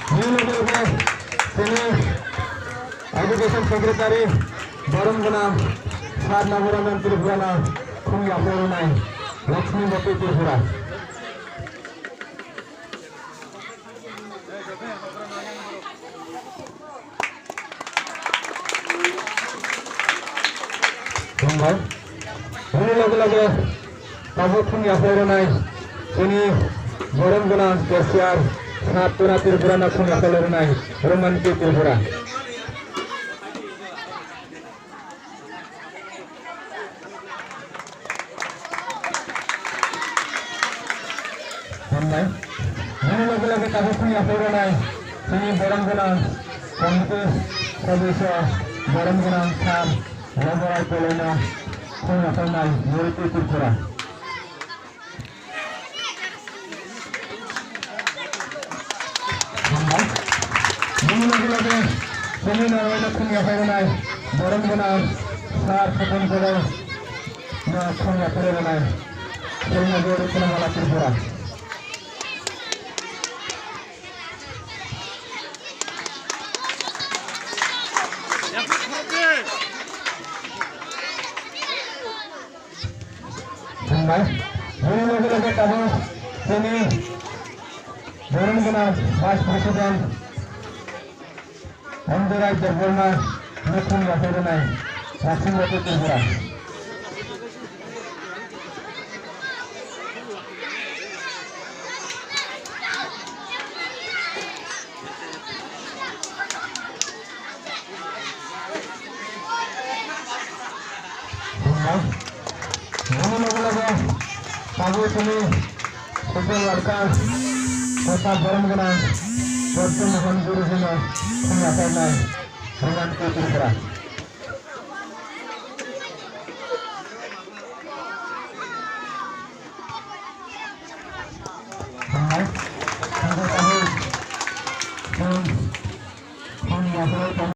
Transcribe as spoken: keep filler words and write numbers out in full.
Nini loge loge chini Education Secretary borom gwnang Sir Nagaraj Tripura no khum yapharwi rwnai Lakshmi Bati Tripura. Hambai. Bini loge loge tabuk khum yapharwi rwnai chini borom gwnang cashier Sir Tuna Tripura no khum yapharwi rwnai Roman K Tripura. Hambai. Bini loge loge tabuk khum yapharwi rwnai chini borom gwnang committee sodosyo borom gwnang Sir Loborai Koloi no khum yapharnai Moriti Tripura. Hambai. Bini loge loge chini narwai no khum yapharwi rwnai borom gwnang Sir Khotong Koloi no khum yapharwi rwnai Sri Nagori Kunamala Tripura. Hambai. Bini loge loge tabuk chini borom gwnang Vice President Andorai Debbarma no khum yapharwi rwnai Lakshmi Bati Tripura. Bini loge loge tabuk chini social worker tei borom gwnang Pradyot Mohan Guru jino khum yapharnai Roman K Tripura. Hambai.